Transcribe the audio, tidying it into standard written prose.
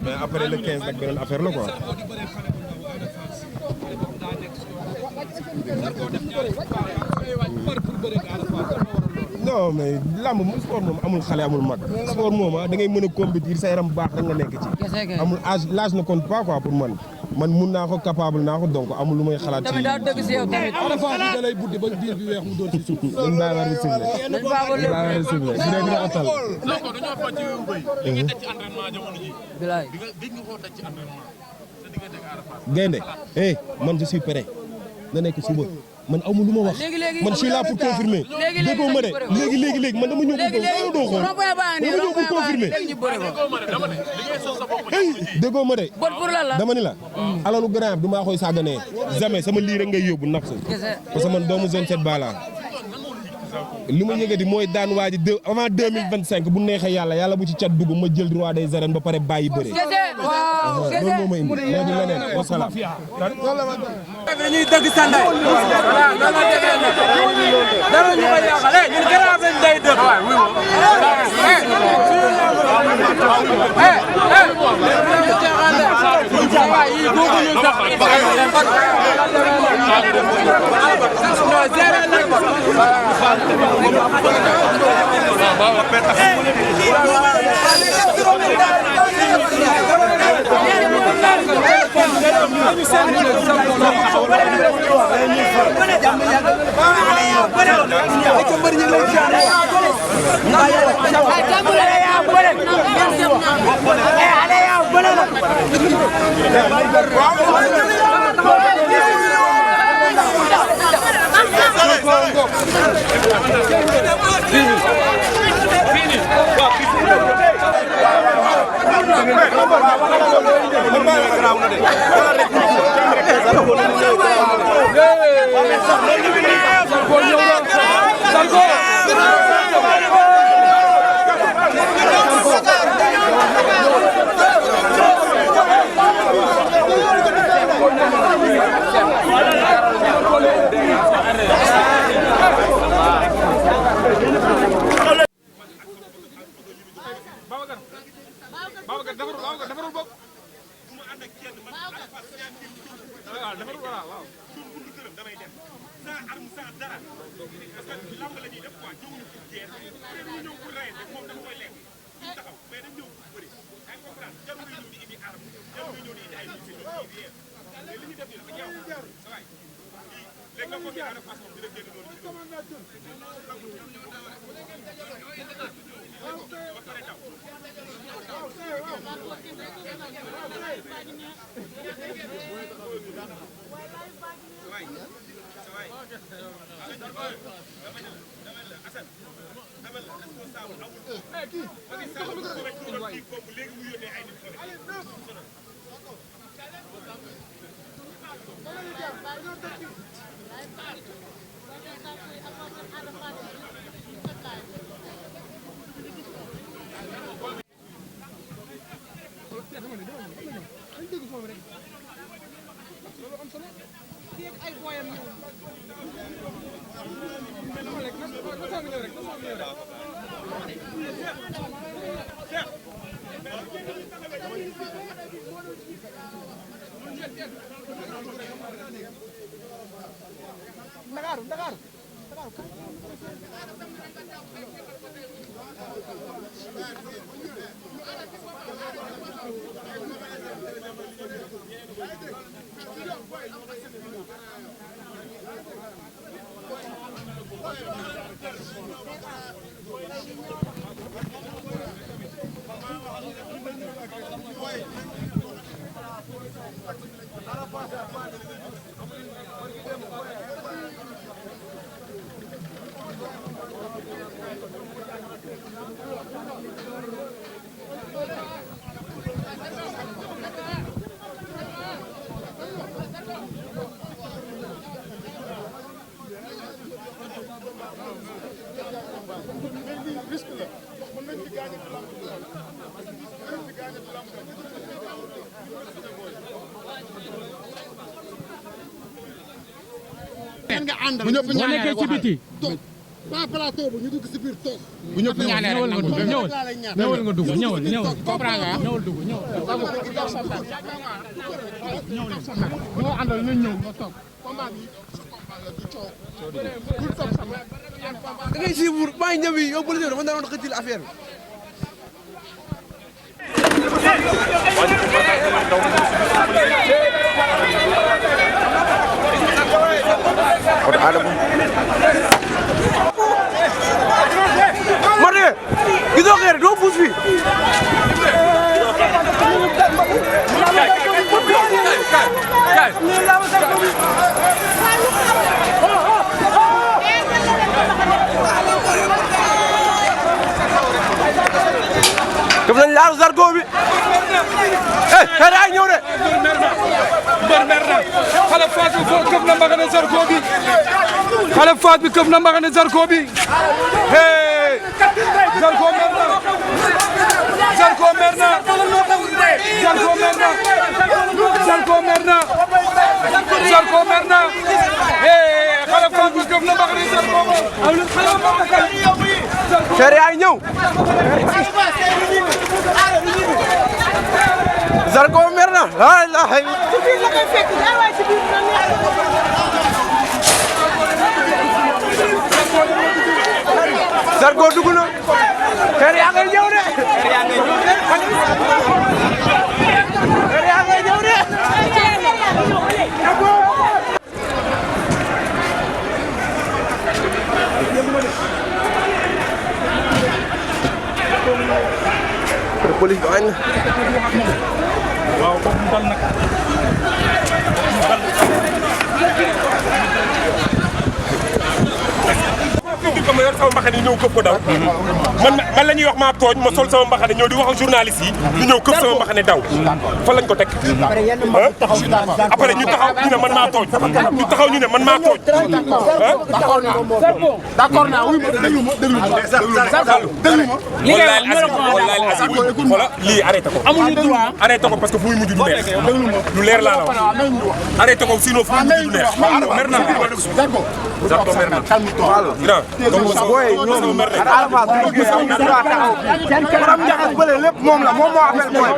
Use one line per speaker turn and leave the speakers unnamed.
mais après le 15 nag beneen affaire la quoi. non mais lamb mu sport moom amul xale amul mag. sport moom da ngay mën a compétir sa yaram baax rek nga nekk ci. amul âge l'âge ne compte pas quoi pour man mun naa ko capable naa ko donc amul lu may xalaat. ci
tamit daa dëgg si yow tamit.
da lay buddi ba biir bi weex mu doon ci suuf.
dañ bàyyi war a sifflé. dañ bàyyi war a sifflé bu dee dina atal.
dañoo fa ci mbéy. li nga teg ci entraînement jamono ji.
bilaay
bi nga ko teg ci entraînement. sa diggante ak Ada Fass.
Gaynde man je suis prêt na nekk suba man amul lu ma wax man je suis là pour confirmer déggoo ma de léegi man dama ñëw pour xool confirmer déggoo ma de dama ni la alalu grand bi maa koy sàgganee jamais sama lii rek ngay yóbbu napp parce que man doomu zone 7 bala li ma yëgati mooy daan waa ji avant 2025 bu neexee yàlla bu ci cat dugg ma jël roi des arènes ba pare bàyyi bëre. loolu moo ma indi mais du leneen wasalaam.
dañuy dëgg sanday. voilà loolu la demee nag. dara ñu koy yàqal ñun gannaaw lañ day dëgg.
bu ñëpp ñaanee ci biti pas plateau bu ñu dugg si biir toog bu ñëpp ñaanee rek ñëwal nga dugg ñëwal comprendre nga ñëwal dugg ñëw ñoo àndal ñu ñëw nga toog combat bi
da ngay siibur maa ngi ñëw yi yow bu la ñëw dafa naroon xëcc affaire bi Mate gisoo xeer doo puus fii def nañ laal Zarko bi xeer yaa ñëw de
mbër mer na xale Fass bi këf na mbaxane Zarko bi xale Fass bi këf na mbaxane Zarko bi hey Zarko mer na Zarko mer na Zarko mer na Zarko mer na Zarko mer na hey xale Fass bi këf na mbaxane Zarko
xeer yaa ñëw Zarko mer na la ilaha Zarko dugg na xeer yaa ngay ñëw de xeer yaa ngay ñëw de xeer yaa ngay ñëw de police bañ na
waaw foofu mu dal nag ko ma yor sama mbaxane ñëw këf ko daw man la ñuy wax maa tooñ ma sol sama mbaxane ñëw di wax ak journaliste yi ñu ñëw këf sama mbaxane daw fa lañ ko teg après ñu taxaw ñu ne man maa tooñ ñu taxaw ñu ne man maa tooñ
d'accord naa wuy ma déglu ma
voilà lii arrêté ko amuñu droit arrêté ko parce que fu muy mujj du neex lu leer laa la wax arrêté ko sinon fu muy mujj du neex mer na Zarko mer na grand donc
booy ñoom Alpha bu ñu gis am droit taxaw borom njaxas bële lépp moom la moom moo appel booy